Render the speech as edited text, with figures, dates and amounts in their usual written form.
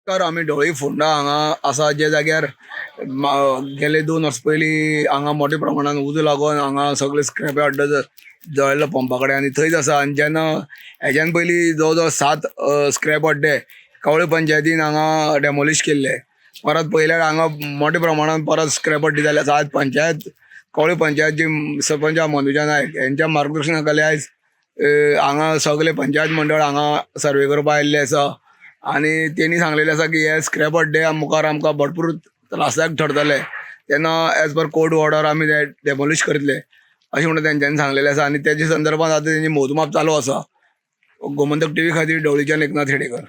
तर आमी ढवळी फोंडा हांगा आसा, जे जाग्यार गेले 2 वर्स पयलीं हांगा मोठ्या प्रमाणान उजो लागून हांगा सगळे स्क्रॅप अड्डो जळिल्लो पंपा कडेन आनी थंयच आसा. आनी जेन्ना हेज्यान पयलीं जवळ जवळ 7 स्क्रॅप अड्डे कवळे पंचायतीन हांगा डेमोलिश केल्ले. परत पयल्यार हांगा मोठ्या प्रमाणान परत स्क्रॅप अड्डे जाले आसा. आज पंचायत कवळे पंचायत जी सरपंच मनुजा नायक हेंच्या मार्गदर्शना खाली आयज हांगा सगळे पंचायत मंडळ हांगा सर्वे करपाक आयिल्ले आसा आनी तेणी सांगलेलें आसा की हे स्क्रॅप अड्डे मुखार आमकां भरपूर त्रासदायक ठरतले, तेन्ना एज पर कोर्ट ऑर्डर आमी ते डेमोलिश करतले अशें म्हणून तेंच्यांनी सांगलेलें आसा. आनी तेजे संदर्भात आतां तेंची मोजमाप चालू आसा. गोमंतक टीव्ही खातीर ढवळीच्यान एकनाथ हेडेकर.